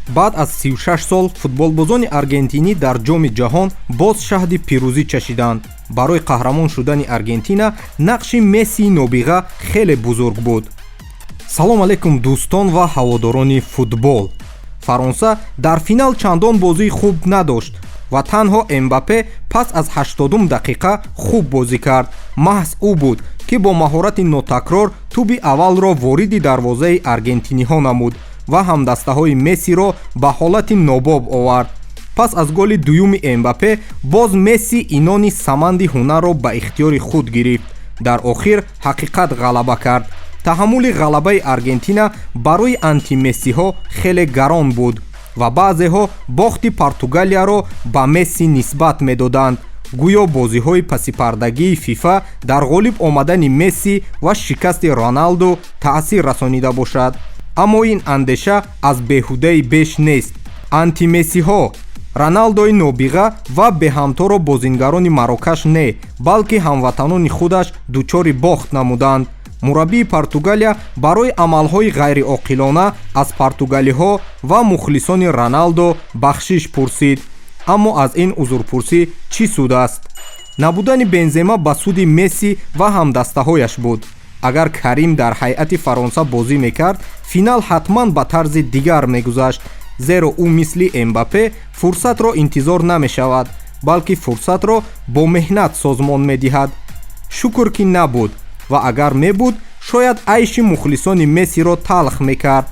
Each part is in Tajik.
Баъд аз 36 сол футболбозони аргентинӣ дар Ҷоми ҷаҳон боз шаҳди пирӯзӣ чашиданд. Барои қаҳрамон шудани Аргентина нақши Мессии нобиға хеле бузург буд. Салом алейкум, дӯстон ва ҳаводорони футбол! Фаронса дар финал чандон бозии хуб надошт ва танҳо Эмбапе пас аз 80-ум дақиқа хуб бозӣ кард. Маҳз ӯ буд, ки бо маҳорати нотакрор тӯби аввалро вориди дарвозаи аргентиниҳо намуд ва ҳамдастаҳои Мессиро ба ҳолати нобоб овард. Пас аз голи дуюми Эмбапе боз Месси инони саманди ҳунарро ба ихтиёри худ гирифт. Дар охир ҳақиқат ғалаба кард. Таҳаммули ғалабаи Аргентина барои антимессиҳо хеле гарон буд ва баъзеҳо бохти Португалияро ба Месси нисбат медоданд. Гӯё бозиҳои пасипардагии ФИФА дар ғолиб омадани Месси ва шикасти Роналду таъсир расонида бошад. Аммо ин андеша аз беҳудаи беш нест. Антимессиҳо, Роналдои нобиға ва беҳамторо бозингарони Марокаш не, балки ҳамватанони худаш дучори бохт намуданд. Мураббии Португалия барои амалҳои ғайриоқилона аз португалиҳо ва мухлисони Роналдо бахшиш пурсид. Аммо аз ин узрпурсӣ чӣ суд аст? Набудани Бензема ба суди Месси ва ҳамдастаҳояш буд. Агар Карим дар ҳайати Фаронса бозӣ мекард, финал ҳатман ба тарзи дигар мегузашт, зеро ӯ мисли Эмбапе фурсатро интизор намешавад, балки фурсатро бо меҳнат созмон медиҳад. Шукр, ки набуд, ва агар мебуд, шояд айши мухлисони Мессиро талх мекард.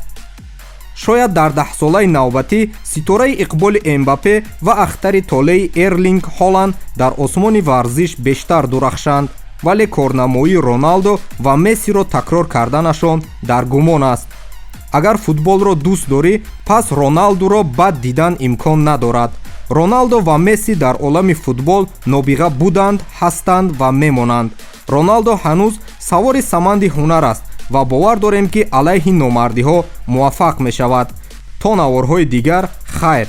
Шояд дар даҳсолаи навбатӣ ситораи иқболи Эмбапе ва ахтари толеи Эрлинг Ҳоланд дар осмони варзиш бештар дурахшанд, вале корнамоии Роналдо ва Мессиро такрор карданашон дар гумон аст. Агар футболро дӯст дорӣ, пас Роналдуро бад дидан имкон надорад. Роналдо ва Месси дар олами футбол нобиға буданд, ҳастанд ва мемонанд. Роналдо ҳанӯз савори саманди ҳунар аст ва бовар дорем, ки алайҳи номардиҳо муваффақ мешавад. То наворҳои дигар, хайр.